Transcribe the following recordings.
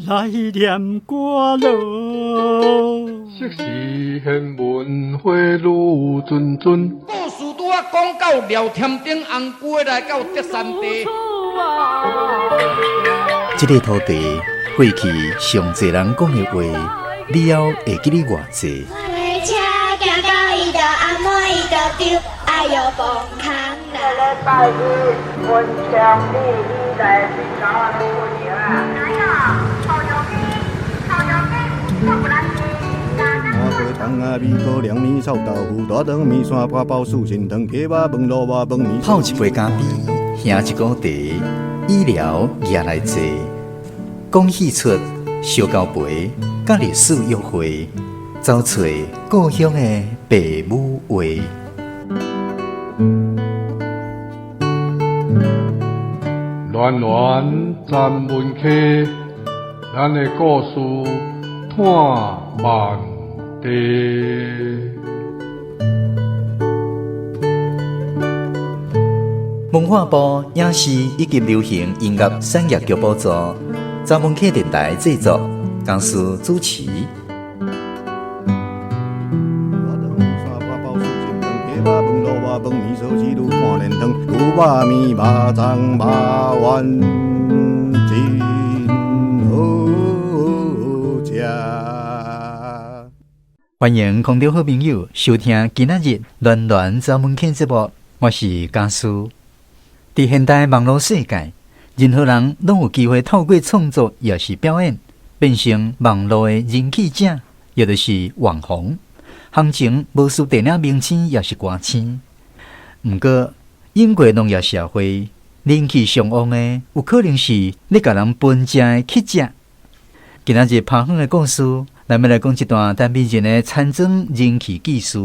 來念歌囉。昔時玄文花愈谆谆。故事拄仔講到廖添丁紅龜來到德山地。這个土地過去上濟人講的話，了後會記得偌濟？泡一杯咖啡，喝一壺茶，醫療也來坐，講戲出燒交陪，佮歷史約會，走揣故鄉的爸母話。暖暖站文溪，咱的故事伴万地。文化部影視以及流行音樂產業局補助，查文客電台製作，公司主持。歡迎空中好朋友收聽今仔日暖暖查文客節目，我是家師。佇現代網路世界，任何人攏有機會透過創作，抑是表演，變成網路的人氣者，也就是網紅。行情無輸電影明星，抑是歌星。毋過，英國農業社會人氣上旺的，有可能是咧共人分食的乞食。今仔日拍訪的故事，咱欲來講一段台美人的田莊人氣故事，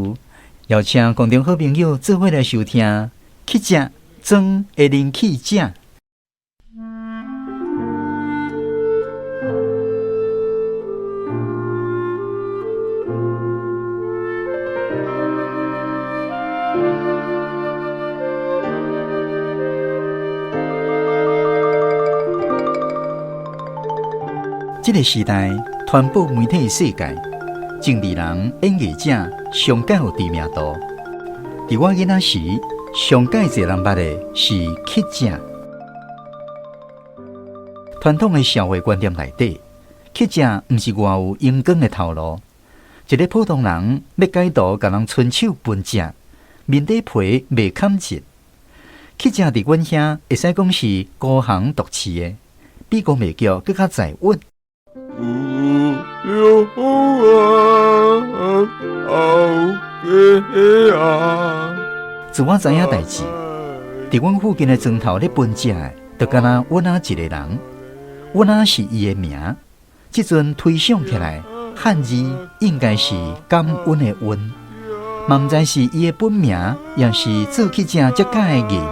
邀請觀眾好朋友做伙來收聽乞食莊的人氣者。這個時代，傳播媒體世界，政治人、演藝者上蓋有知名度。佇我囡仔時，上蓋濟人捌的是乞食。傳統的社會觀念內底，乞食毋是偌有榮光的頭路。一个普通人欲改途共人伸手分食，面底皮袂坎直。乞食佇阮遐會使講是孤行獨市的，比公袂叫閣較在穩。自我知影代誌，佇阮附近的莊頭咧分食的，就敢若阮仔一个人，阮仔是伊的名。這陣推想起來，漢字應該是感恩的恩，嘛毋知是伊的本名，抑是做乞食才改的藝名。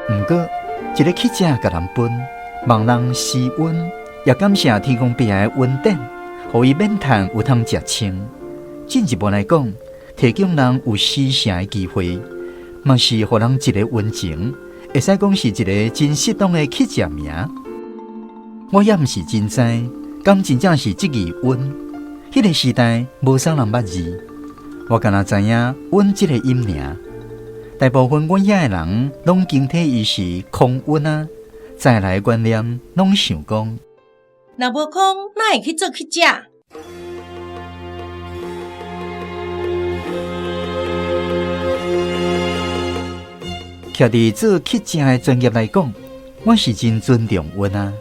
毋過，一个乞食共人分，望人施恩，也感謝天公伯的恩典，予伊免趁有通食穿。進一步來講，提供人有施捨的機會，嘛是予人一個溫情，會使講是一個真適當的乞食名。我也毋是真知，敢真正是這字恩。彼個時代無啥人捌字，我敢若知影恩這個音爾。大部分阮遐的人攏驚體伊是空恩啊，再來觀念攏想講，若無空，哪會去做乞食？徛佇做乞食的專業來講，我是真尊重阮啊。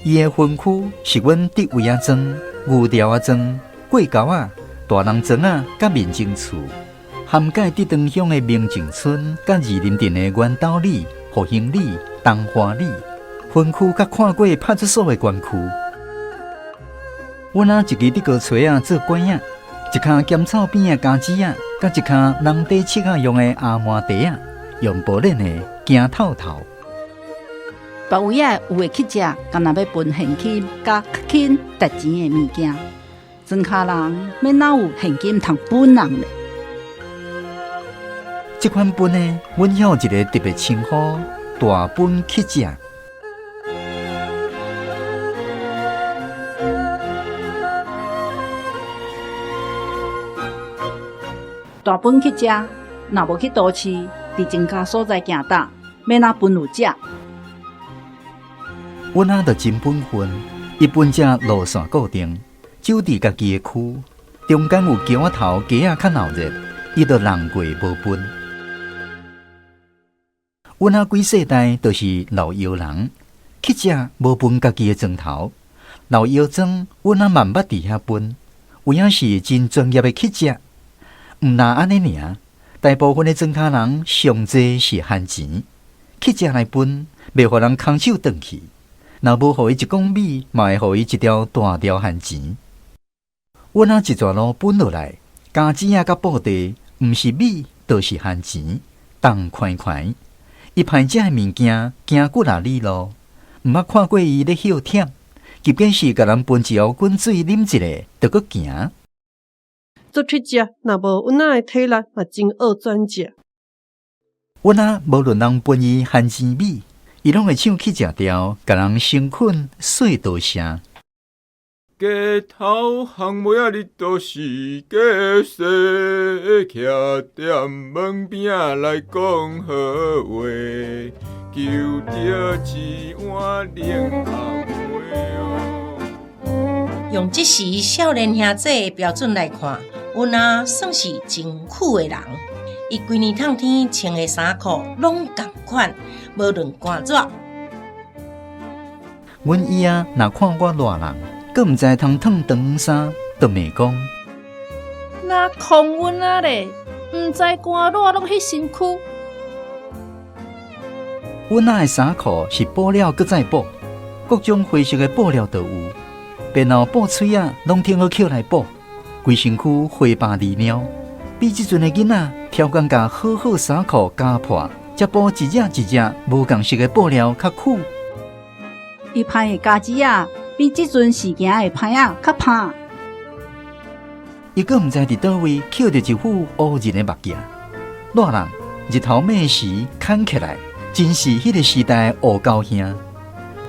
伊的分區是阮竹圍仔莊、牛寮仔莊、過溝仔、大人莊仔佮民政處，涵蓋竹塘鄉的明正村、佮二林鎮的元斗里、復興里、東華里，分區佮看過派出所的縣區。阮仔一支竹篙槌仔做拐仔，一跤鹹草邊的家子仔，佮一跤籠底拭仔用的阿麻袋仔，用薄練的行透透。別位仔有的乞食，敢若欲分現金佮較輕值錢的物件，莊跤人欲哪有現金通分人咧？這款分呢，阮曉一个特別稱呼：大分乞食。大分乞食，若無去都市，佇莊跤所在行搭，欲哪分有食？阮仔就真本分，伊分食路線固定，只佇家己的區，中間有橋仔頭街仔較鬧熱，伊就人過無分。阮仔幾世代都是老腰人，乞食無分家己的莊頭，老腰莊，阮仔嘛毋捌佇遐分，有影是真專業的乞食。毋若按呢爾，大部分的莊跤人上濟是慳錢，乞食來分，袂予人空手轉去。若無予伊一公米，嘛會予伊一條大條番錢。阮仔一逝路分落來，家子仔佮布袋，毋是米，就是番錢，重寬寬。伊歹食的物件，行幾若里路，毋捌看過伊咧歇忝，結果是共人分一壺滾水啉一下，就閣行。做乞食，若無阮仔的體力，嘛真僫轉食。阮仔無論人分伊番錢米，伊攏會唱乞食調，共人誠懇說多謝。街頭巷尾仔，你都是家說，徛踮門邊仔來講好話，求著一碗冷頷糜。用這時少年兄弟的標準來看，阮仔算是真苦的人。伊規年冬天穿的衫褲攏仝款，無論寒熱。阮姨仔若看我熱人，閣毋知通褪長衫，就罵講：哪空阮仔咧，毋知寒熱攏彼身軀。阮仔的衫褲是補了閣再補，各種花色的布料都有，便後布穗仔攏挺好抾來補，規身軀花白離尿。比這陣的囡仔挑工共好好衫褲咬破，才補一隻一隻無仝色的布料較久。伊攀的家子仔比這陣時行的攀仔較歹。伊閣毋知佇佗位抾著一副烏人的目鏡，熱人日頭暝時牽起來，真是彼个時代的烏狗兄。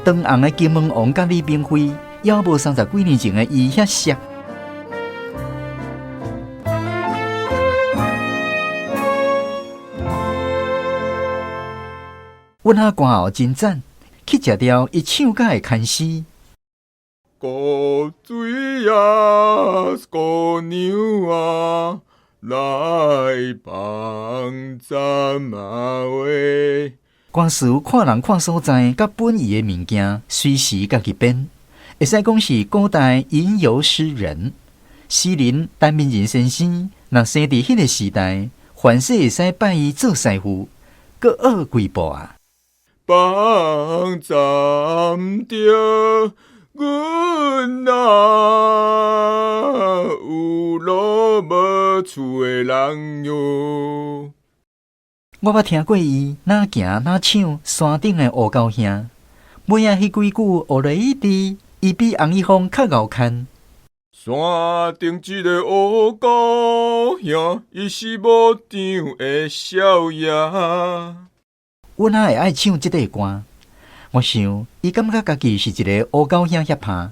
當紅的金門王佮李炳輝，猶無三十幾年前的伊遐熟。阮仔歌喉真讚，乞食了伊唱甲會牽絲。古水啊，姑娘啊，來幫咱啊喂。歌詞看人看所在，佮本意的物件，隨時家己編，會使講是古代吟遊詩人。詩人陳明仁先生，若生佇彼个時代，凡世會使拜伊做師傅，閣學幾步啊！幫咱著阮啊，有路無厝的人喲。我捌聽過伊哪行哪唱山頂的烏狗兄，尾仔彼幾句烏來伊滴，伊比洪一峰較𠢕牽。山頂這个烏狗兄，伊是無長的少爺。阮仔會愛唱這塊歌，我想伊感覺家己是一个烏狗兄遐拍，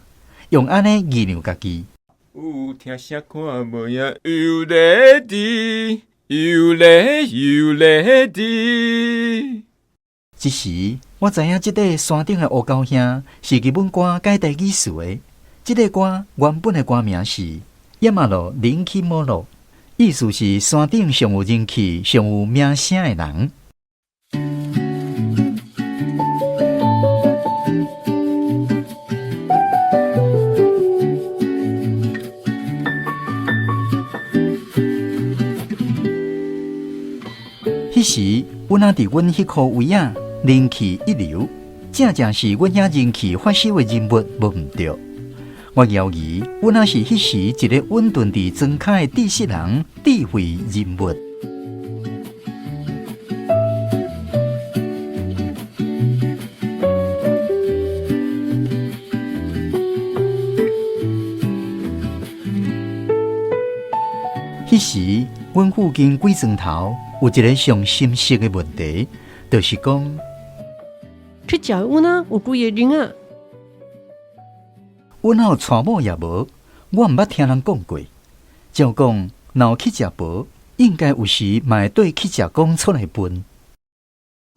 用按呢擬量家己。有聽聲看無影，又來滴，又來又來滴。這時我知影這塊山頂的烏狗兄是日本歌改台語詞的。這个歌原本的歌名是《山路人氣摩洛》，意思是山頂上有人氣、上有名聲的人。彼時，阮仔佇阮彼箍位仔人氣一流，正正是阮遐人氣發燒的人物，無毋對。我猶疑，阮仔是彼時一个穩頓佇莊跤的知識人、智慧人物。彼時，阮附近幾莊頭有一个上深色的問題，就是講去食阮仔有幾个囡仔？阮仔有娶某也無，我毋捌聽人講過。照講，若有去食無，應該有時嘛會綴去食講出來分。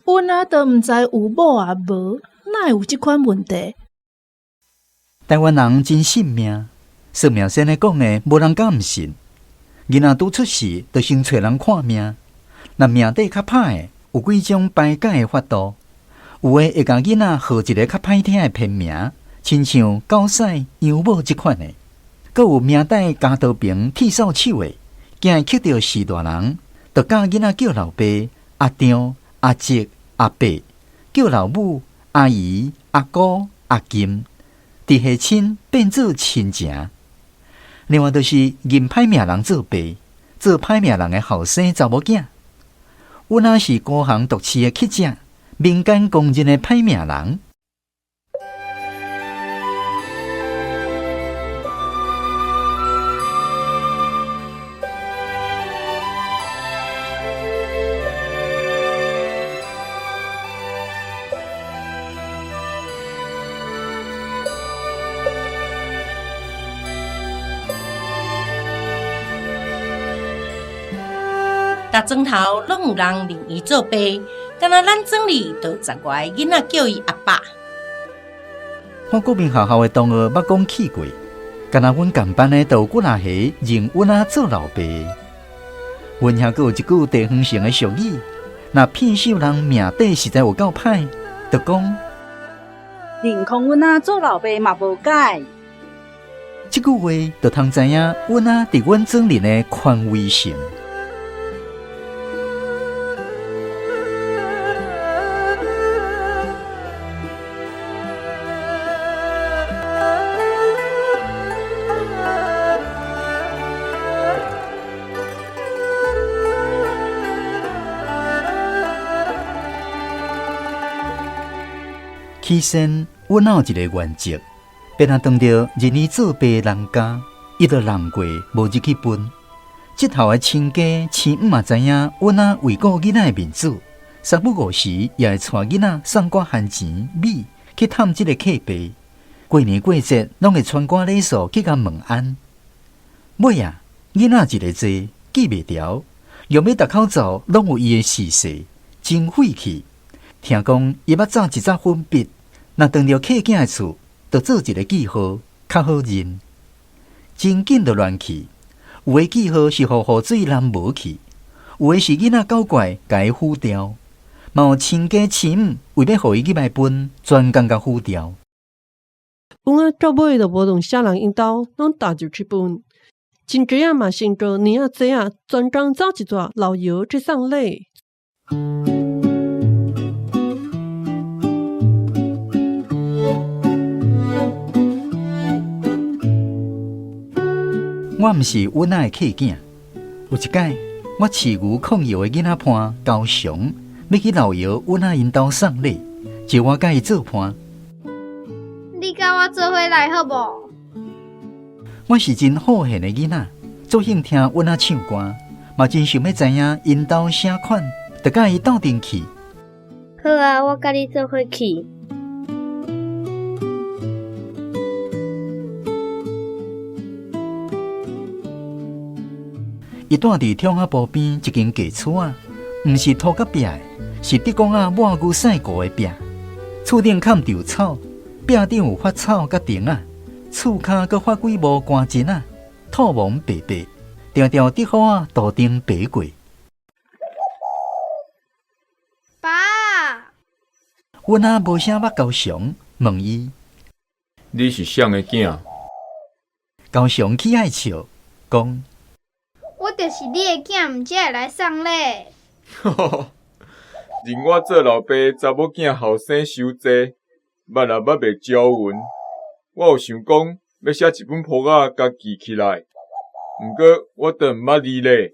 阮仔都毋知有某抑無，哪會有這款問題？台灣人真信命，算命先生講的，無人敢毋信。囡仔拄出世，就先揣人看命。若命底較歹的，有幾種排解的法度。有的會共囡仔號一个較歹聽的偏名，親像狗屎、羊某這款的。閣有命帶鉸刀爿鐵掃手的，驚會克著序大人，就教囡仔叫老爸、阿丈、阿叔、阿伯，叫老母、阿姨、阿姑、阿金，直系親變做親情。另外就是認歹命人做爸，做歹命人的後生查某囝。阮仔是高雄獨市的乞食，民間公認的歹命人。逐庄頭攏有人認伊做爸，敢若咱庄裡就有十外个囡仔叫伊阿爸。我國民學校的同學捌講起過，敢若阮仝班的就有幾若個認阮仔做老爸。阮遐閣有一句地方性的俗語，若騙小人命底實在有夠歹，就講認空阮仔做老爸嘛無解。這句話就通知影阮仔佇阮庄裡的權威性。起先，阮仔有一个原則，便若當著認伊做爸人家，伊就讓過，無入去分。這頭的親家親姆嘛知影，阮仔為顧囡仔的面子，三不五時也會帶囡仔送寡番錢米去探這個客爸。過年過節，攏會傳寡禮數去共問安。尾仔，囡仔一个濟，記袂牢，用欲逐口灶攏有伊的時勢，真費氣。聽講伊捌紮一紮粉筆，若當著客囝的厝，就做一个記號，較好認。真緊就亂去，有的記號是予雨水淋無去，有的是囡仔搞怪，共伊糊掉，嘛有親家親姆為欲予伊入來分，專工共糊掉。阮仔到尾就無論啥人𪜶兜，攏踏入去分。親家仔嘛先過年仔節仔，專工走一逝老爺去送禮。我毋是阮仔的契囝。有一擺，我飼牛控油的囡仔伴高雄，欲去老爺阮仔𪜶兜送禮，招我佮伊做伴。你佮我做伙來好無？我是真好閒的囡仔，足興聽阮仔唱歌，嘛真想欲知影𪜶兜啥款，就佮伊鬥陣去。好啊，我佮你做伙去。伊住佇中仔埔邊一間低厝仔，毋是塗甲壁的，是竹竿仔抹牛屎糊的壁。厝頂崁稻草，壁頂有發草佮釘仔，厝跤閣發幾毛乾塵仔，土毛白白，定定有竹雨仔路頂爬過。爸，阮仔無啥捌高雄，問伊：你是誰的囝？高雄起愛笑，講：我就是你的囝，毋才會來送禮。認我做老爸，查某囝後生傷濟，捌也捌袂招勻。我有想講，欲寫一本簿仔，共記起來。毋過我都毋捌字咧。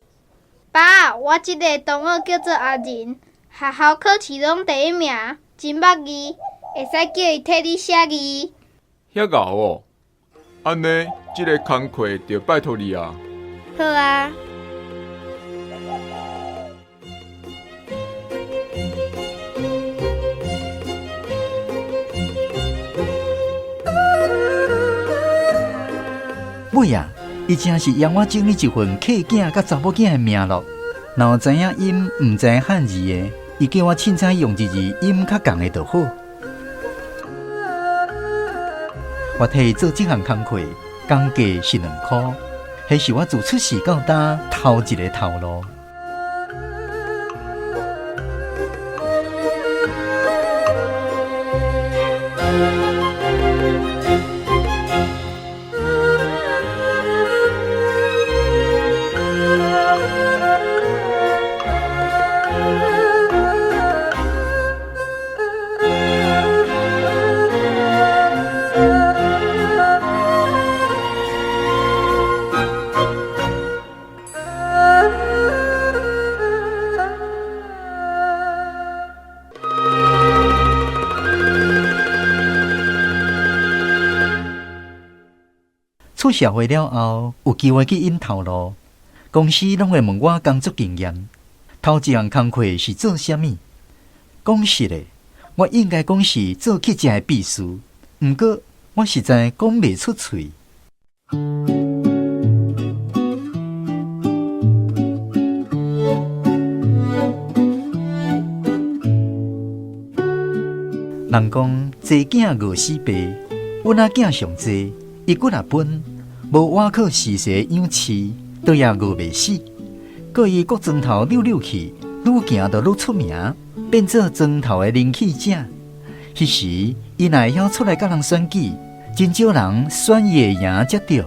爸，我這个同學叫做阿仁，學校考試攏第一名，真捌字，會使叫伊替你寫字。遐𠢕哦，按呢，這个工課就拜託你啊。好啊。尾啊，伊真是讓我整理一份客囝佮查某囝的名錄。若有知影音，毋知漢字的，伊叫我凊彩用一字音較仝的就好。我替伊做這項工課，工價是2箍，彼是我自出世到今頭一个頭路。出社會了後，有機會去𪜶頭路，公司攏會問我工作經驗，頭一項工課是做啥物？講實的，我應該講是做乞食的秘書，毋過我實在講袂出喙。人講濟囝餓死爸，阮阿囝上濟，伊幾若分，無倚靠時勢養飼，倒也餓袂死。閣伊閣磚頭溜溜去，愈行就愈出名，變做磚頭的人氣者。彼時，伊若會曉出來佮人選舉，真少人選伊會贏才對。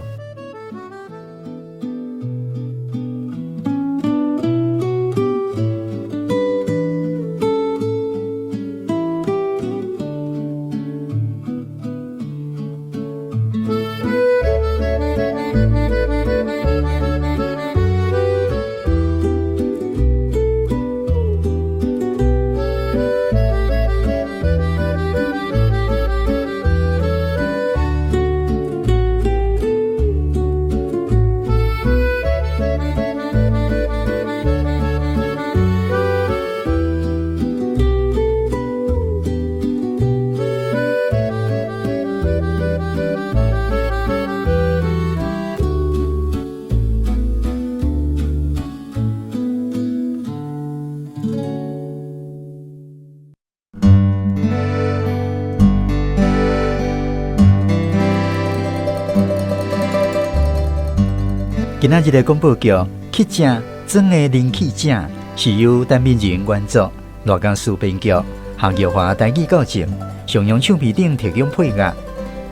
今仔日的廣播劇《乞食庄的人氣者》是由陳明仁原作，賴家書編劇，夏玉華台語教正，上揚唱片頂提供配樂。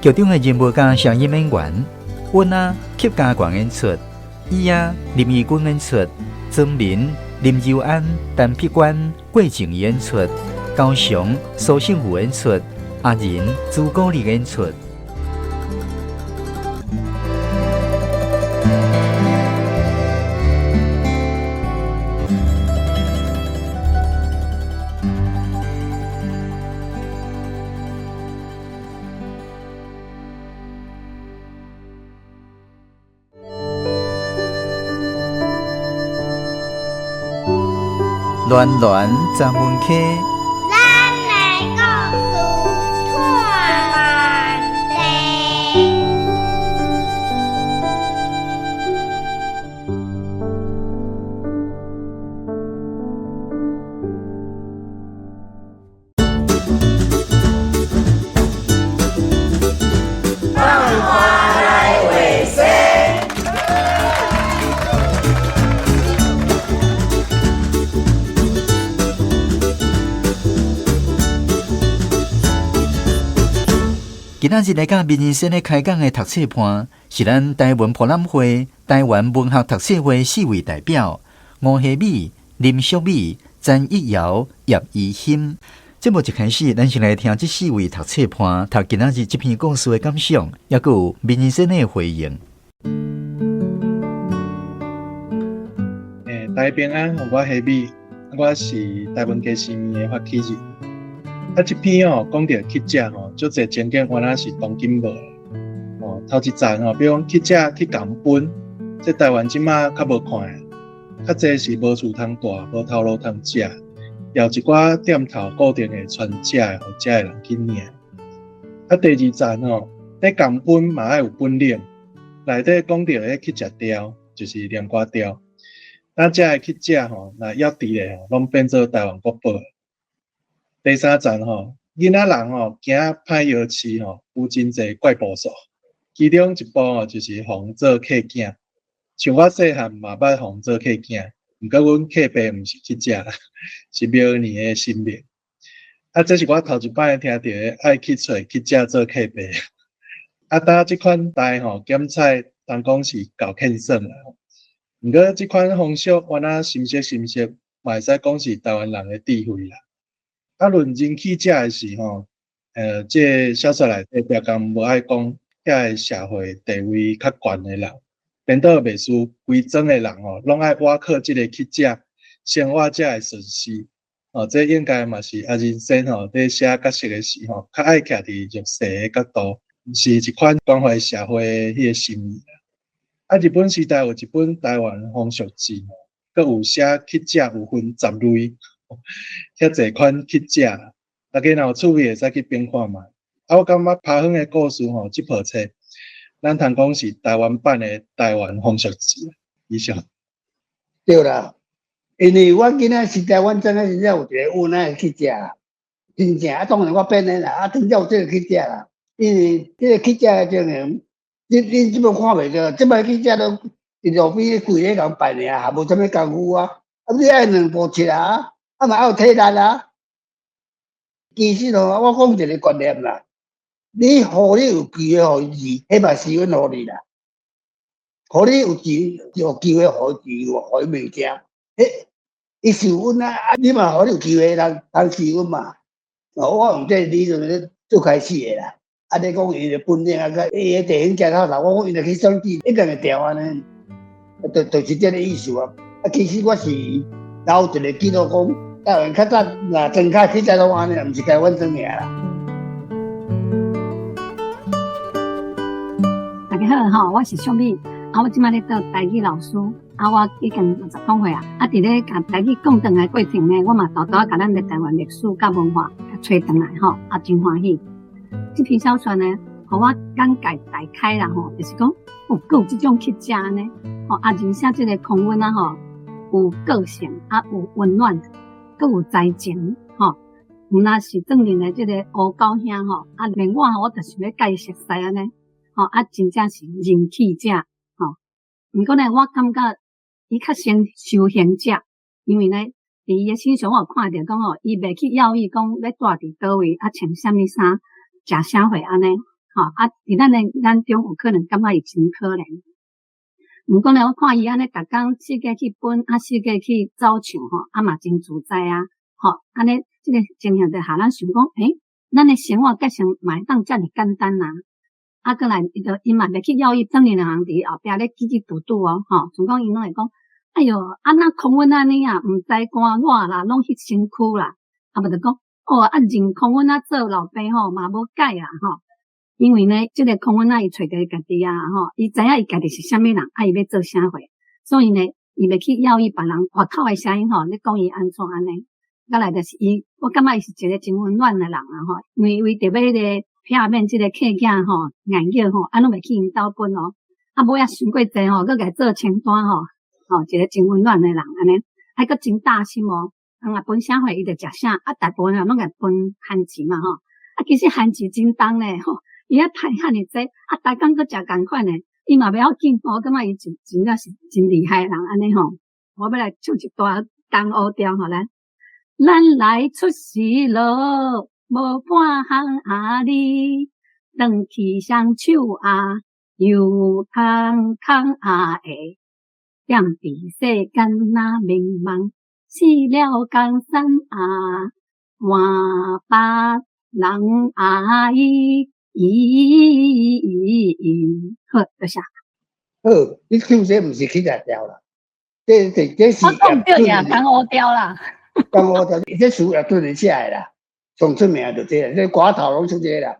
劇中的人物佮聲音演員，阮仔客家權演出，伊仔林怡君演出，庄民林柔安、陳碧娟、郭靜怡演出，高雄蘇勝富演出，阿仁朱國立演出。暖暖十门溪。咱的故事托万地。放花来画生。今仔日來佮民人生咧開講的讀冊伴，是咱台文博覽會、台灣文學讀冊會四位代表：吳希美、林淑美、陳逸瑤、葉怡欣。節目一開始，咱先來聽這四位讀冊伴讀今仔日這篇故事的感想，抑閣有民人生的回應。大家平安，我希美，我是台文家生的發起人。啊，這篇哦，講著乞食吼，足濟情景原來是當今無哦。頭一層吼，比如講乞食去共分，這台灣這馬較無看，較濟是無厝通住，無頭路通食，也有一寡店頭固定會傳食的，予遮的人去領。啊，第二層吼，咧共分嘛愛有本領，內底講著彼乞食調，就是念歌調。咱遮的乞食吼，若猶佇咧吼，攏變做台灣國寶。第三層吼，囡仔人吼驚歹搖飼吼，有真濟怪步數。其中一步吼，就是予人做契囝。像我細漢嘛捌予人做契囝，毋過阮契爸毋是乞食，是廟年的神明。啊，這是我頭一擺聽著的，愛去揣乞食做契爸。啊，當這款代吼，檢採通講是夠欠耍啦。毋過這款風俗，原來深色深色，嘛會使講是台灣人的智慧啦。啊，論人氣者的事吼，這个小說內底定工無愛講遐个社會地位較懸的人，顛倒袂輸規莊的人吼，攏愛倚靠這个乞食生活才會順遂。哦，這應該嘛是阿仁先吼佇寫角色的時吼，較愛徛佇弱勢的角度，是一款關懷社會的彼个心意啦。啊，日本時代有一本台灣風俗誌吼，閣有寫乞食有分十類，遐濟款乞食，大家若有趣味會使去翻看覓。啊，我感覺拍遠的故事吼，這部冊咱通講是台灣版的台灣風俗誌。以上。對啦，因為阮囡仔時代，阮知影真正有一个有奶乞食，真正啊，當然我變的啦，啊，真正有這个乞食啦，因為這个乞食的情形，你這擺看袂著，這擺乞食都佇路邊跪咧共拜爾，也無啥物功夫啊，啊，你愛兩步七啊，啊嘛愛有體力啊。其實吼，我講一个觀念啦，你予你有機會予伊治，彼嘛是阮予你啦。予你有錢，有機會予伊自由，予伊物件，彼伊受阮啊，啊，你嘛予你有機會通通受阮嘛。哦，我用這个理論咧做開始的啦。啊，你講伊的本領啊，佮伊的地形食頭頭，我講伊若去選舉，一定會調按呢，就是這个意思啊。啊，其實我是留一个記錄講，台灣較早若莊跤乞食攏按呢，毋是干阮莊爾啦。大家好吼，我是淑美，啊，我這擺咧做台語老師，啊，我已經60多歲啊，啊，佇咧共台語講轉來過程呢，我嘛沓沓共咱的台灣歷史佮文化揣轉來吼，啊，真歡喜。這篇小說呢，予我眼界大開啦吼，就是講有閣有這種乞食呢，吼啊，而且這個空阮啊吼，有個性啊，有溫暖，閣有才情吼，毋若是當年的這个烏狗兄吼，啊，連我我就想欲共伊熟似按呢，吼啊，真正是人氣者吼。毋過呢，我感覺伊較像修行者，因為呢，佇伊的身上我有看著講吼，伊袂去要伊講欲蹛佇佗位啊，穿啥物衫。食啥貨按呢？吼啊！佇咱的眼中有可能感覺伊真可憐。毋過呢，我看伊按呢，逐工四界去分，啊，四界去走唱吼，啊嘛真自在啊！吼，按呢，這個情形就予咱想講，欸，咱的生活結成嘛會當遮爾簡單啊！啊，閣來伊就伊嘛袂去要伊當年的人佇後壁咧嘰嘰嘟嘟哦，吼，像講𪜶攏會講，哎喲，啊若空阮按呢啊，毋知寒熱啦，攏彼身軀啦，啊無就講。哦，啊，認空阮仔做老爸吼嘛無解啊吼，因為呢，這个空阮仔伊揣著伊家己啊吼，伊知影伊家己是啥物人，啊，伊欲做啥貨，所以呢，伊袂去要伊別人外口的聲音吼，咧講伊按怎按呢。再來就是伊，我感覺伊是一个真溫暖的人啊吼，因為為著欲彼个避免這个契囝吼硬叫吼，啊，攏袂去𪜶兜分哦，啊，尾仔傷過濟吼，閣共伊做清單吼，吼，一个真溫暖的人按呢，還閣真大心哦。人若分啥貨，伊就食啥。啊，大部分人攏共分番薯嘛吼。啊，其實番薯真重咧吼，伊遐抬遐爾濟，啊，逐工閣食仝款的，伊嘛袂要緊。我感覺伊真真正是真厲害的人按呢吼。我欲來唱一段東烏調吼來。咱來出世路，無半項壓力，轉去雙手啊，又通空啊會，踮佇世間若迷茫。死了江山啊，換別人愛。好，多謝。好，你唱這毋是乞食調啦，這是我講對呀，江湖調啦。江湖調，這詞葉頓寫的啦，上出名就這個，這歌頭攏出這個啦。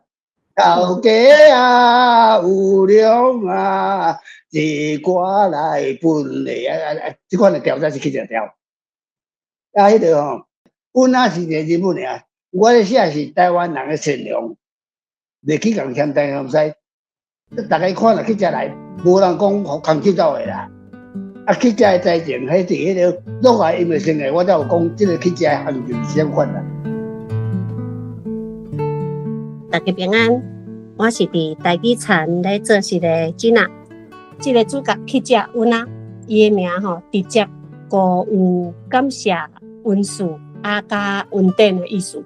頭家啊，有量啊，一歌來分的啊啊啊！這款的調才是乞食調。啊，彼个吼，阮仔是一个日本爾，我咧寫是台灣人的善良，袂去共嫌東嫌西。逐家看啦，乞食來，無人講空手走的啦。啊，乞食的才情，彼佇彼个落來音樂生涯，我才有講這个乞食的行徑是啥款啦。大家平安，我是佇台語田咧做事的吉娜。這个主角乞食阮仔，伊的名吼，直接閣有感謝恩賜啊，佮恩典的意思，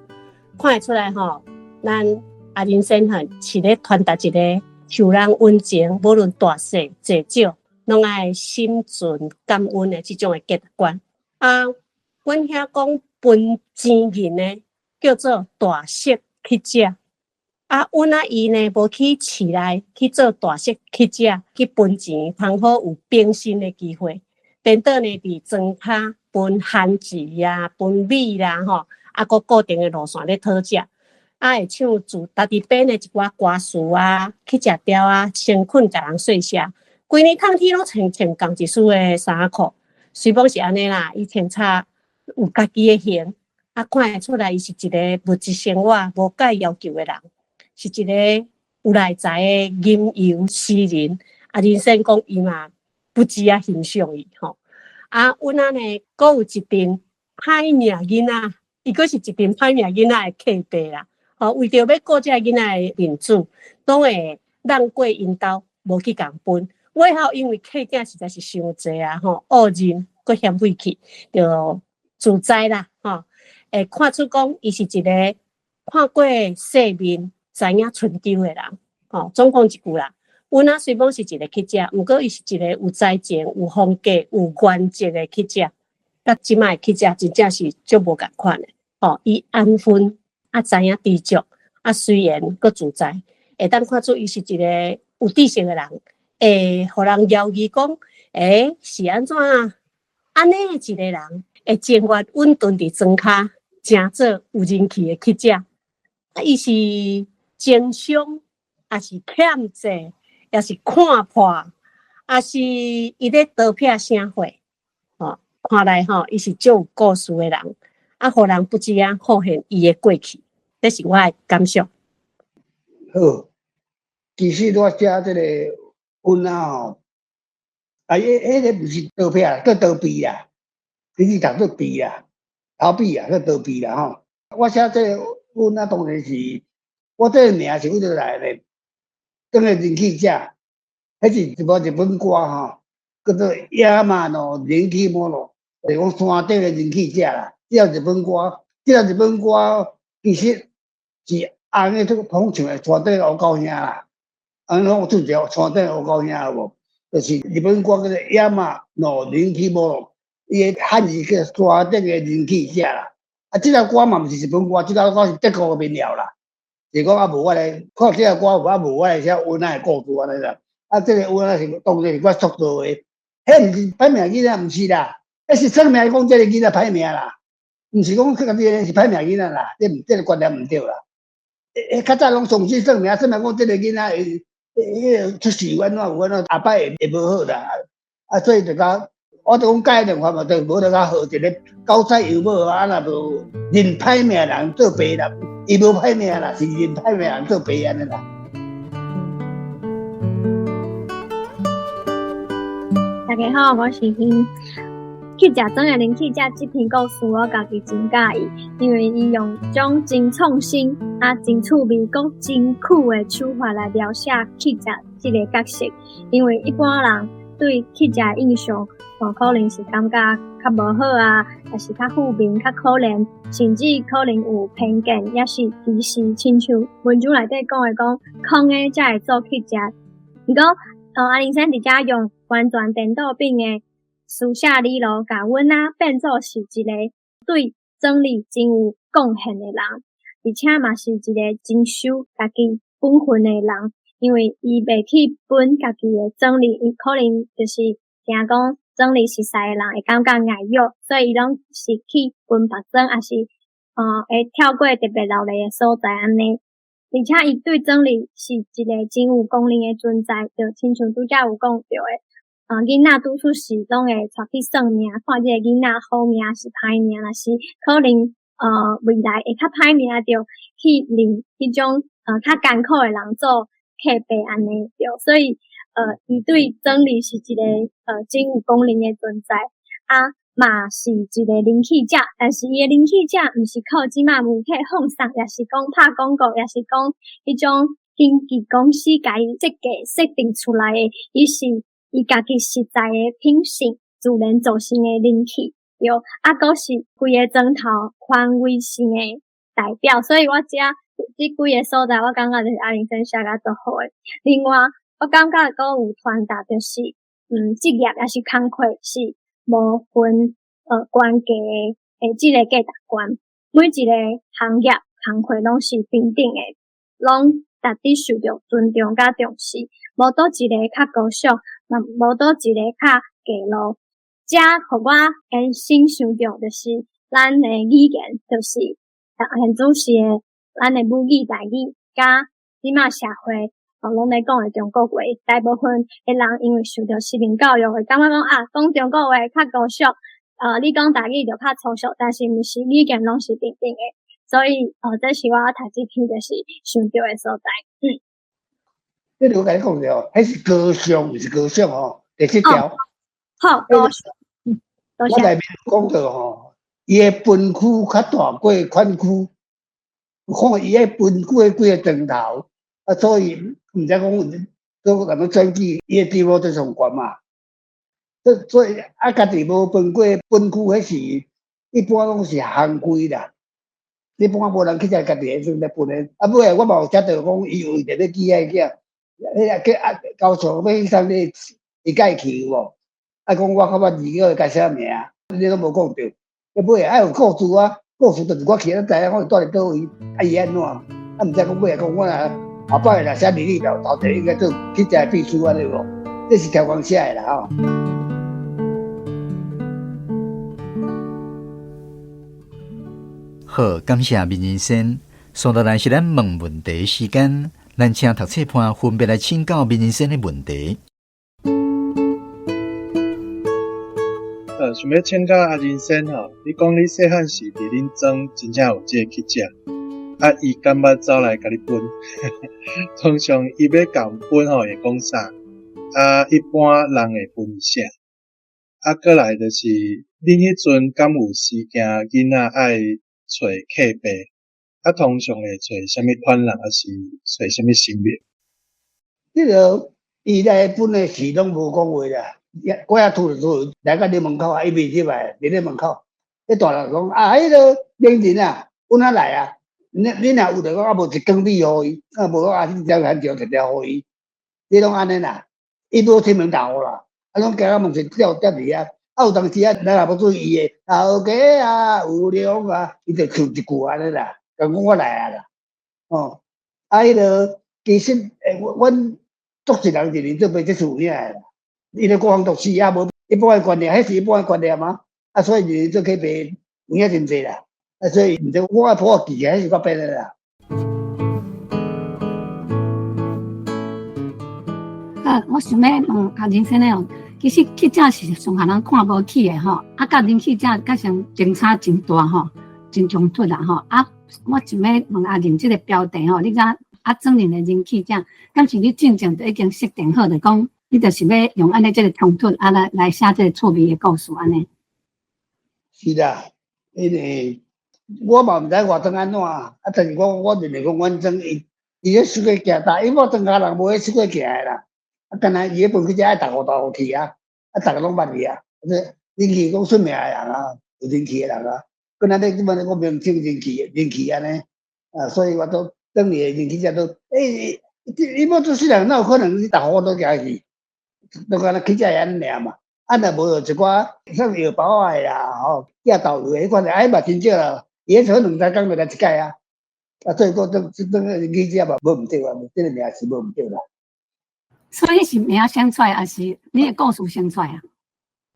看會出來吼，咱阿仁先生是咧傳達一个受人恩情，無論大細濟少，攏愛心存感恩的這種的價值觀。啊，阮遐講分錢銀的，叫做大色乞食。啊，阮仔伊呢，無去市內去做大色乞食，去分錢，通好有變身的機會。顛倒呢，佇莊跤分番薯啊，分米啦，吼，啊，閣固定的路線咧討食。啊，會唱自家己編的一寡歌詞啊，乞食調啊，誠懇共人說謝。規年冬天攏穿穿仝一束的衫褲，雖罔是按呢啦，伊穿插有家己的型，啊，看會出來伊是一个物質生活無介要求的人。是一个有內在的吟遊詩人，啊，人生講伊嘛不止啊欣賞伊吼。啊，阮仔呢，閣有一陣歹命囡仔，伊閣是一陣歹命囡仔的客爸啦。吼，為著欲顧這个囡仔的面子，攏會讓過𪜶兜，無去共分。尾後因為客囝實在是傷濟啊，吼，惡認閣嫌晦氣，就自在啦，吼，會看出講伊是一个看過世面，知影春秋的人，吼，總共一句啦。阮仔雖罔是一个乞食，毋過伊是一个有才情、有風格、有原則的乞食。佮這擺的乞食真正是足無仝款的，吼，伊安分，啊，知影知足，啊，隨緣閣自在，會當看出伊是一个有知識的人，會予人猶疑講，欸，是按怎按呢一个人會情願穩頓佇莊跤，成做有人氣的乞食，啊，伊是情商，抑是欠債，抑是看破，抑是伊咧逃避啥貨？吼，看來吼，伊是足有故事的人，啊，予人不知影發現伊的過去，這是我的感想。好，其實我寫這个阮仔吼，啊，彼个毋是逃避，叫逃避啦，其實讀做避啦，逃避啊，叫逃避啦吼。我寫這个阮仔當然是，我這个名是佗佗來的，當個人氣者，彼是一部日本歌吼，叫做《山の人気者》，就是講山頂的人氣者啦。這首日本歌，這首日本歌其實是紅的這個捧唱的山頂烏狗兄啦，按呢講出一个山頂烏狗兄有無？就是日本歌叫做《山の人気者》，伊的漢字叫山頂的人氣者啦。啊，這首歌嘛毋是日本歌，這首歌是德國的民謠啦。是講啊，無我來看這个歌，啊無我來寫阮仔的故事按呢啦。啊，這个阮仔是當作是我創造的，彼毋是歹命囡仔，毋是啦，彼是算命講這个囡仔歹命啦，毋是講佮家己是歹命囡仔啦，這毋這个觀念毋對啦。欸，較早攏相信算命，算命講這个囡仔會彼个出事按怎有按怎，後擺會會無好啦。啊，所以就講，我就講改兩法嘛，就無就較好一个九彩油母啊，若無認歹命人做爸啦，伊無歹命啦，是認歹命人做爸按呢啦。大家好，我是欣。乞食庄的人乞食這篇故事，我家己真佮意，因為伊用種真創新、啊真趣味、閣真趣的手法來描寫乞食這个角色。因為一般人對乞食的印象，可能是感覺較無好啊，抑是較負面、較可憐，甚至可能有偏見，抑是歧視。親像文章內底講的講，空的才會做乞食。毋過，阿玲先佇遮用完全顛倒反的書寫理路，共阮仔變做是一个對莊裡真有貢獻的人，而且嘛是一个真守家己本分的人，因為伊袂去分家己的莊裡，伊可能就是驚講莊裡熟似的人會感覺礙約，所以伊攏是去分別莊，抑是會跳過特別鬧熱的所在按呢。而且伊對莊裡是一个真有功能的存在，就親像拄才有講著的，囡仔拄出世攏會帶去算命，看這个囡仔好命抑是歹命，若是可能未來會較歹命，就去認彼種較艱苦的人做客爸按呢對，所以伊對庄里是一个真有功能的存在，啊嘛是一个人气者，但是伊的人气者毋是靠這馬媒体放送，抑是講拍廣告，抑是講彼種經紀公司共伊設計設定出來的，伊是伊家己實在的品性，自然造成的人氣，對，啊，閣是規个莊頭權威性的代表，所以我遮這幾个所在，我感覺就是阿玲先寫甲足好的。另外，我感覺閣有傳達就是，職業抑是工課是無分懸低的這个價值觀，每一個行業工課攏是平等的，攏值得受著尊重佮重視，無佗一个較高尚，嘛無佗一個較低落。這予我延伸想著就是咱的語言，就是現主時的咱的母語台語，佮這馬社會攏咧講的中國話，大部分的人因為受著殖民教育，會感覺講啊，講中國話較高尚，你講台語就較粗俗，但是毋是語言攏是平等的，所以這是我讀這篇就是想著的所在。這個我共你講著，彼是高尚，毋是高尚吼，第七條。好，高尚。我內面講著吼，伊的分區較大過縣區，看伊的分區的幾个莊頭，啊，所以毋知講都咱們選舉，伊的地位就上懸嘛。所以啊，家己無分過分區，彼是一般攏是行規啦。一般無人去遮家己彼陣咧分的。啊，尾仔我嘛有寫著講，伊有為著欲寄愛囝，彼個叫啊高尚欲去送你，伊佮意去有無？啊，講我較捌字叫伊改啥名，你攏無講著。啊，尾仔愛有故事啊，故事就是我去，咱知影我是住佇佗位，啊伊按怎？啊，毋知講尾仔講我若後擺若寫履歷表，頭一個應該做去遮秘書按呢無？這是超工寫的啦吼。好，感謝閔仁先。接落來是咱問問題時間，咱請讀冊伴分別來請教閔仁先的問題。想欲請教阿仁先吼，你講你細漢時佇恁莊真正有這个乞食，啊，伊敢捌走來共你分？通常伊欲共分吼會講啥？啊，一般人會分啥？啊，閣來就是，恁彼陣敢有時驚囡仔愛揣客爸？啊，通常會揣啥物款人，抑是揣啥物神明？這个伊來分的時攏無講話啦。我遐拄就來到恁門口啊，伊袂入來，佇咧門口。彼大人講啊，彼个名人啊，阮仔來啊，你若有就講啊，無一羹米予伊，啊無講啊，一條番薯一條予伊，你攏按呢啦。伊無親門大戶啦，啊攏行到門前吊吊伫遐，啊有當時啊，咱若無注意伊的頭家啊，有量啊，伊就唱一句按呢啦，共講我來啊啦，哦，啊彼个其實阮足濟人認認做爸這是有影的啦。伊咧國防讀書啊，無一般的觀念，彼是一般的觀念嘛。啊，所以認做客爸有影真濟啦。啊，所以毋知我愛譜記起來，彼是我編的啦。啊，我想欲問阿仁先生哦，其實乞食是上予人看無起的吼，啊，佮人乞食較上爭差真大吼，真衝突啦吼。啊，我想欲問阿仁這个標題吼，你知啊，莊人的人乞食，敢是你進前就已經設定好，就講你就是欲用按呢這个衝突啊來寫這个趣味的故事按呢？是啦，因為我嘛毋知外莊按怎，啊，但是我認為講阮莊伊咧出去行，但因為我莊跤人無咧出去行的啦，啊，敢若伊咧分去遮愛逐戶逐戶去啊，啊，逐个攏捌伊啊，人氣講出名的人啊，有人氣的人啊，敢若咧這擺講明星人氣人氣按呢，啊，所以我都等於人氣遮都，伊無做世人哪有可能你逐戶都行去，都敢若乞食按呢爾嘛。啊，若無就一寡像藥包仔的啦，吼，寄豆油的彼款的，啊，嘛真少啦。伊彼可兩三工就來一擺啊。啊，所以講當當人乞食嘛，無毋對啊，這个名是無毋對啦。所以是名先出來，抑是你的故事先出來啊？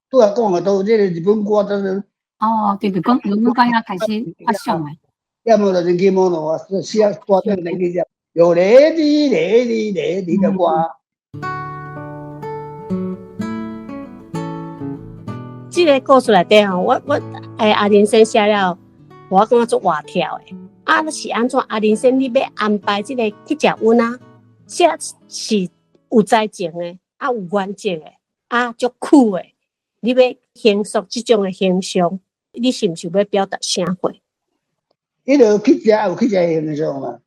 拄仔講的都這个日本歌都是。哦，對對，講日本歌遐開始發想的。要麼就人氣摩羅啊，寫歌變人乞食，有雷的雷的雷的的歌。這个故事內底吼，我阿仁先寫了，我感覺足活跳的。啊，是按怎？阿仁先，你欲安排這个乞食阮啊？寫是有才情的，啊有原則的，啊足酷的。你欲形塑這種的形象，你是毋是欲表達啥貨？彼个乞食有乞食形象嘛？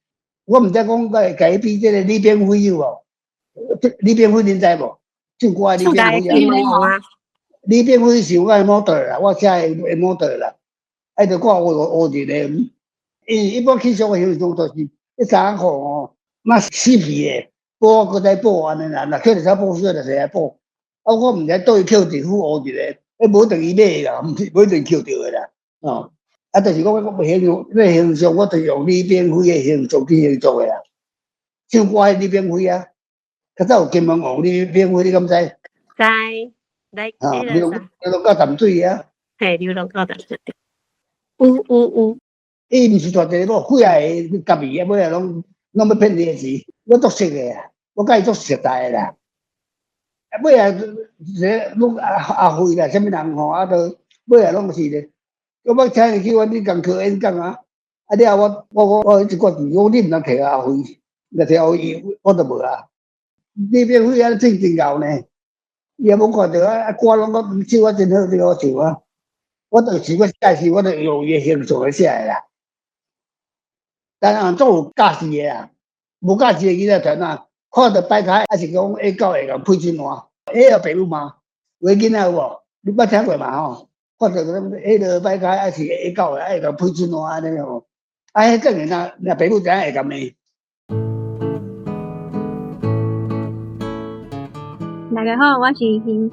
我毋知講共共伊比這個李炳輝有無？李炳輝恁知無？唱歌李炳輝啊！李炳輝是我的模特啦，我寫的模特啦。啊，就掛學學一个，因為一般乞食的形象就是彼衫褲吼，嘛死皮的，補閣再補按呢啦，若抾著補水就來補。啊，我毋知佗位抾一副學一个，彼無一定伊買啦，毋是無一定抾著的啦，哦。啊，就是講我形象，那形象我就用李炳輝的形象去形象的啦。唱歌的李炳輝啊，較早有金門王李炳輝，你敢知？知，來，啊，流浪到淡水啊。嘿，流浪到淡水。有有有。伊毋是大一個某，幾仔个佮伊啊，尾仔攏攏欲騙你的錢，我足熟的啊，我佮伊足熟在的啦。啊，尾仔這攏阿阿輝啦，啥物人吼，啊，都尾仔攏是咧。我欲請伊去阮去工課演講啊，啊了後我我我我一決定，我講你毋通提阿輝，若提阿輝，我就無啊。李炳輝啊，真真𠢕呢，伊也無看著啊，啊歌攏講唱啊真好，真好唱啊。我就是我寫詩，我就用伊的形象來寫的啦。當然總有教示的啦，無教示的囡仔團啊，看著擺開，還是講下狗會共配出爛，彼個爸母嘛，有的囡仔有無？你捌聽過嘛吼？看著彼个擺開，還是下狗會共配出爛按呢吼？啊，彼當然若若爸母知影會共罵。大家好，我是欣。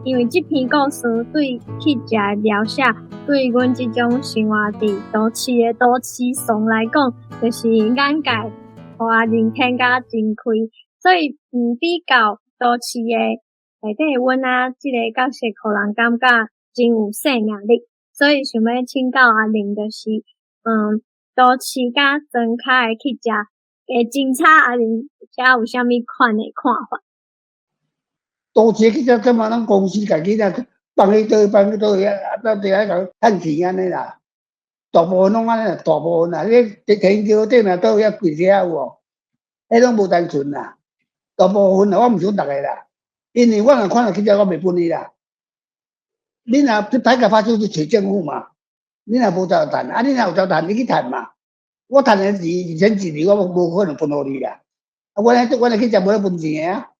因為這篇故事對乞食的描寫，對阮這種生活佇都市的都市倯來講，就是眼界予阿玲天甲真開，所以比較都市的內底阮仔這個角色，予人感覺真有生命力。所以想欲請教阿玲，就是都市佮莊跤的乞食的真差，阿玲遮有啥物款的看法？都市乞食，這馬攏公司家己啦，放去佗，放去佗，啊，到底愛共趁錢按呢啦。大部分攏按呢，大部分啦，你天橋頂啦，佗遐櫃車有無？彼攏無單純啦。大部分啦，我毋想逐个啦，因為我若看著乞食，我袂分伊啦。你若去歹共拍手去揣政府嘛？你若無才趁，啊，你若有才趁，你去趁嘛。我趁的錢2000一年，我無可能分予你啦。啊，我阮的乞食無咧分錢的啊。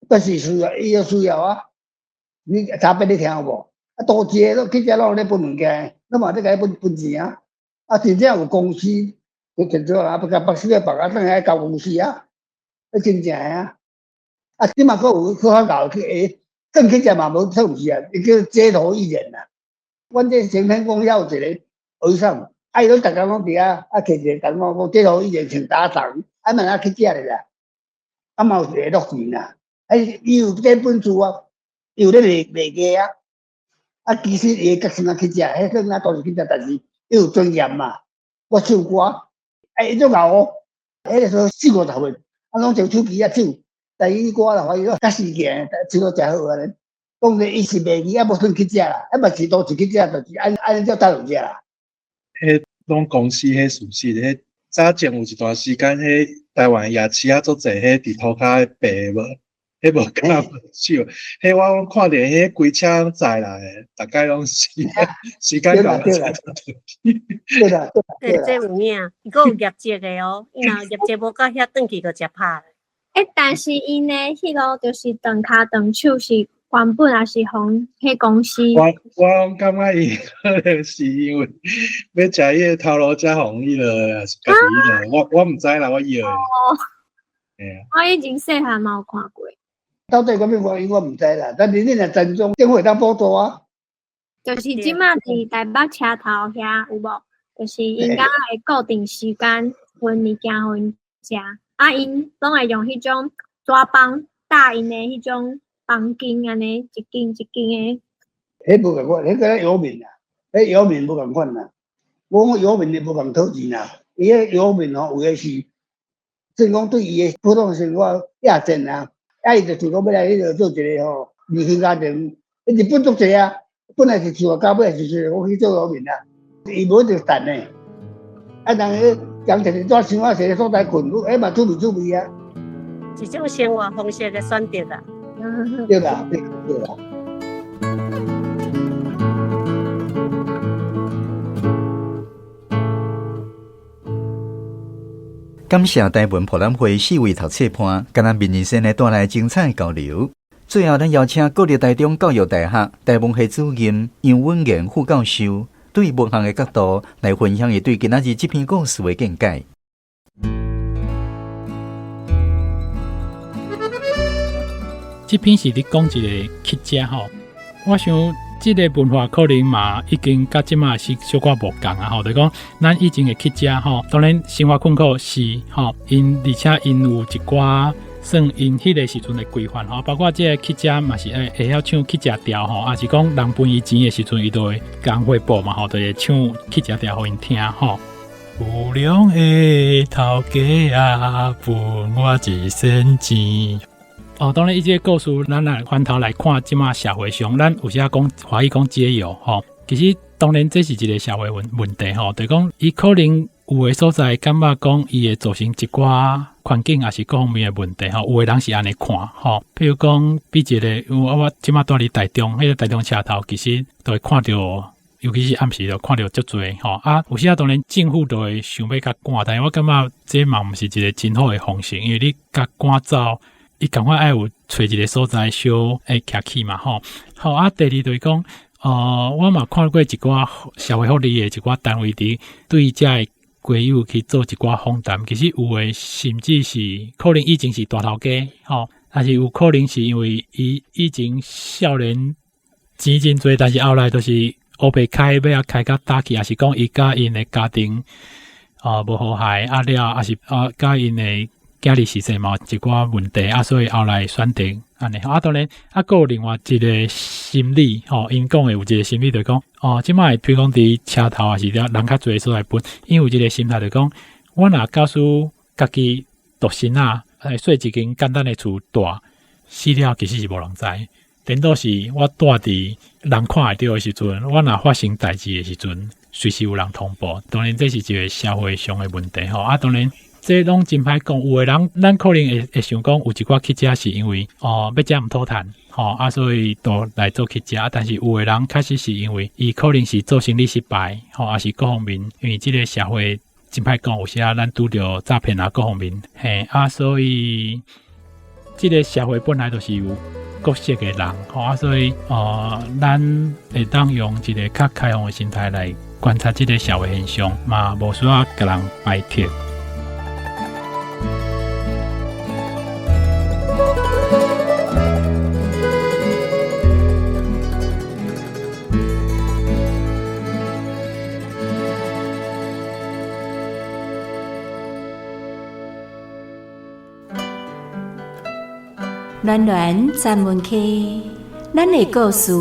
但是需要，伊有需要啊！你差別你聽有無？啊，都市的攏乞食攏咧分物件，攏嘛咧共伊分分錢啊！啊，真正有公司，佢提出啊，共北市的別啊，轉來交公司啊，彼真正的啊！啊，這馬閣有較較𠢕去更乞食嘛無算毋是啊，伊叫街頭藝人啊。阮這承天宮遐有一個和尚，啊，伊攏逐工攏佇遐啊，摕一個燈講講街頭藝人請打賞，啊，嘛去食咧啦，啊嘛有一個樂錢啦。啊，伊有這本事啊，伊有咧賣賣藝啊。啊，其實伊的角色乞食，彼算啊都是乞食，但是伊有尊嚴嘛。我唱歌，啊，伊足𠢕哦。彼個時候四五十歲，啊，攏用手機啊唱，台語歌啦，華語歌較時行，唱得誠好按呢。當然伊是賣藝啊，無算乞食啦，啊嘛是都是乞食，就是按按呢才趁有食啦。彼攏公司彼事實，彼早前有一段時間，彼台灣夜市啊，足濟彼佇塗跤的白無。彼無敢無少，彼我攏看著彼規車載來的，逐概攏是時間到對啦對啦對，這有影，伊閣有業績的哦，伊若業績無到遐，轉去就食拍。欸，但是𪜶的彼個就是斷跤斷手是原本也是予彼公司。我攏感覺伊可能是因為欲食伊的頭路才予彼落，抑是家己彼落，我毋知啦，我以為。哦。我以前細漢嘛有看過。到底啥物原因我毋知啦，但是你若田莊政府會當補助啊。就是這馬佇台北車頭遐有無？就是𪜶敢會固定時間分物件予𪜶食，啊，𪜶攏會用彼種紙枋搭𪜶的彼種房間按呢，一間一間的。彼無仝款，彼個遊民啊，彼遊民無仝款啦。我講遊民的無仝討錢啦，伊彼遊民吼有的是，算講對伊的普通生活厭戰啊。啊！伊就想講欲來彼落做一个吼，離婚家庭。日本足濟啊，本來是厝到尾是講去做遊民啊，伊無一定趁的。啊，人彼人摕一紙箱仔，一个所在睏，彼嘛滋味滋味啊。一種生活方式的選擇啦。對啦，對對啦。感謝台文博覽會四位讀冊伴，佮咱面人生來帶來精彩交流。最後，咱邀請國立台中教育大學台文系主任楊穩言副教授，對文學的角度來分享伊對今仔日這篇故事的見解。這篇是咧講一個乞食吼，我想這个文化可能嘛已經佮這馬是小可無仝啊吼，就是講咱以前的乞食吼，當然生活困苦是吼，𪜶而且𪜶有一寡算𪜶彼个時陣的規範吼，包括這个乞食嘛是會曉唱乞食調吼，抑是講人分伊錢的時陣，伊就會共匯報嘛吼，就會唱乞食調予𪜶聽吼。有良的頭家啊，分我一仙錢。哦，當然，伊這个故事，咱來翻頭來看，這馬社會上，咱有時講華語講街友吼，其實當然這是一個社會問題吼，就是講伊可能有的所在感覺講伊會造成一寡環境，抑是各方面的問題吼，有的人是按呢看吼，譬如講，比一个，因為我這馬住佇台中，彼個台中車頭其實都會看著。尤其是暗時就看著足濟吼，啊，有時啊當然政府就會想欲共趕，但是我感覺這嘛毋是一個真好的方式，因為你共趕走，伊仝款愛有揣一個所在小會徛起嘛吼。好啊，第二就是講，我嘛看過一寡社會福利的一寡單位佇對遮的街友去做一寡訪談，其實有的甚至是可能以前是大頭家吼，但是有可能是因為伊以前少年錢真濟，但是後來就是烏白開，欲仔開甲打去，抑是講伊佮𪜶的家庭無和諧啊了，抑是啊佮𪜶的囝兒實際嘛有一寡問題啊，所以後來選擇按呢。啊，當然啊，閣有另外一個心理吼，𪜶講的有一個心理就是講，哦，這擺比如講佇車頭抑是佇人較濟所在分，𪜶有一個心態就是講，我若假使家己獨身仔，來稅一間簡單的厝住，死了其實是無人知。顛倒是我住佇人看會著的時陣，我若發生代誌的時陣，隨時有人通報。當然，這是一個社會上的問題吼。啊，當然，這攏真歹講。有的人，咱可能會想講，有一寡乞食是因為哦欲食毋討趁吼，啊，所以都來做乞食。但是有的人確實是因為伊可能是做生意失敗吼，抑是各方面，因為這个社會真歹講，有時啊咱拄著詐騙啊各方面嘿啊，所以這个社會本來就是有各色的人，吼啊，所以咱會當用一个較開放的心態來觀察這个社會現象，嘛無需要共人排斥。暖暖专门区，咱的故事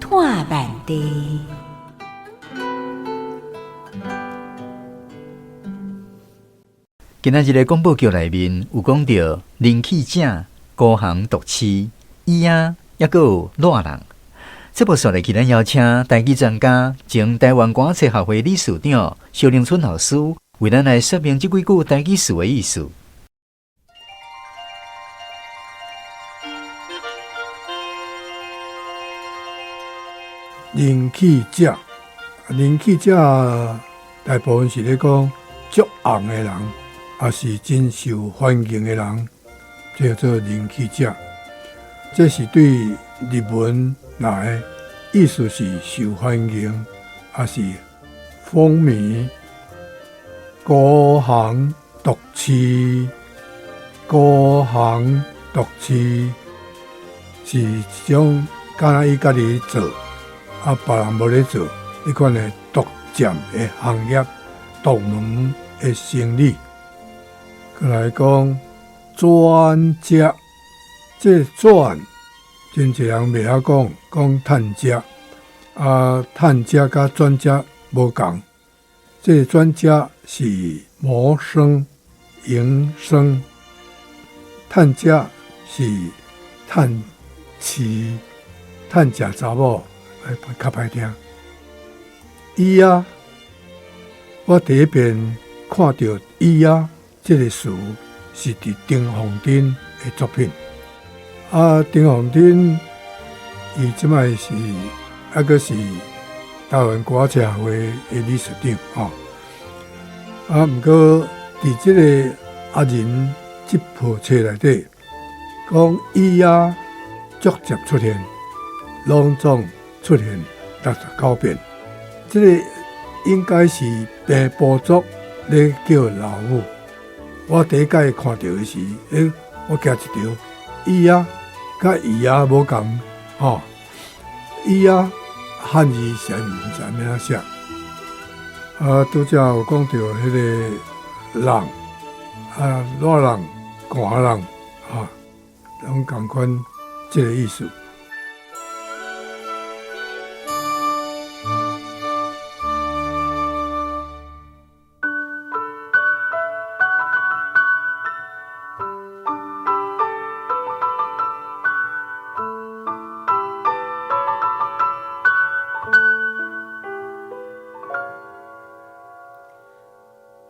拖慢地。今仔日的廣播劇內面有講著人氣者、高雄毒痴、椅仔，抑閣有熱人。這部紲落去，咱邀請台語專家、前台灣歌冊學會理事長蕭玲春老師，為咱來說明這幾句台語詞的意思。人氣者，人氣者大部分是咧講足紅的人，抑是真受歡迎的人，這叫做人氣者。這是對日文來，意思是受歡迎，抑是風靡。孤行獨痴，孤行獨痴是一種敢若伊家己做，啊，別人無咧做，彼款的獨佔的行業、獨門的生意。閣來講轉食，這轉真濟人袂曉講，講趁食，啊，趁食佮轉食無仝。這轉食是謀生、營生，趁食是趁飼、趁食查某，較歹聽。椅仔，我第一遍看著椅仔這个詞，是佇丁鳳鎮的的作品。啊，丁凤珍伊这摆是犹阁是台湾歌仔协会的理事长吼。啊，毋过伫这个阿仁这部册内底，讲伊仔足捷出现，拢总出现69遍。这个应该是平埔族咧叫老母。我第一摆看著的时，我惊一跳，伊仔佮伊仔无仝吼，伊仔汉字实在毋知欲按怎写。啊，拄才有讲著彼个人，啊，热人、寒人，啊，拢仝款这个意思。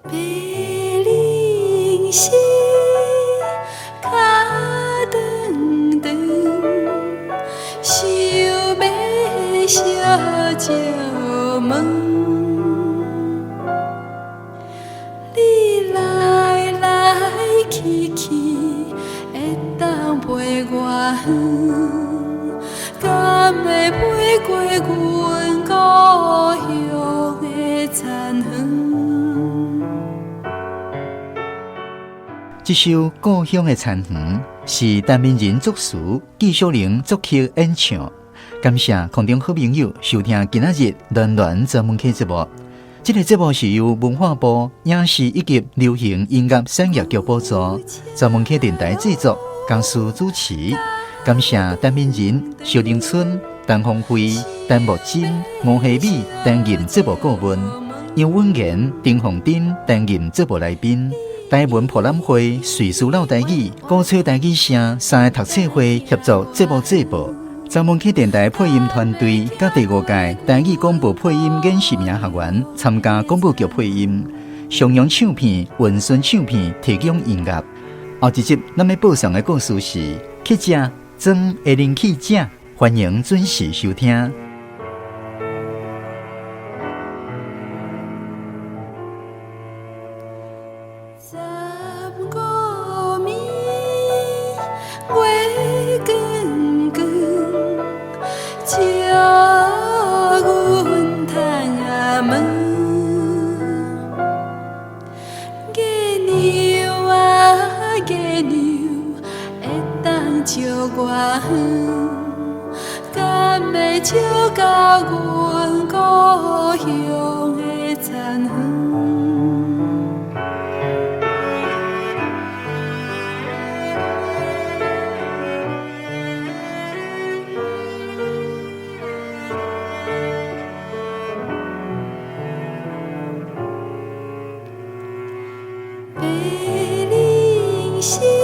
白灵溪，脚长长，想欲相借问，你来来去去，会当飞偌远？敢会飞过阮故乡的田园？这首《故乡的田园》是陈明仁作词，纪晓玲作曲演唱。感谢空中好朋友收听今仔日暖暖专门客节目。这个节目是由文化部影视以及流行音乐产业局补助，专门客电台制作，江苏主持。感谢陈明仁、萧玲春、陈凤辉、陈木真、吴希美担任节目顾问，杨文言、丁凤珍担任节目来宾。台文博览会、瑞士老台语、鼓吹台语声三个读册会协助节目制播。专门去电台配音团队，佮第五届台语广播配音演习名学员参加广播剧配音。上扬唱片、文顺唱片提供音乐。后一集咱欲播送的故事是《乞食装的人气者》，欢迎准时收听。 15暝月光光，照阮窗仔门。月娘啊月娘，会当照偌远？敢会照到阮故乡的田园？白灵溪。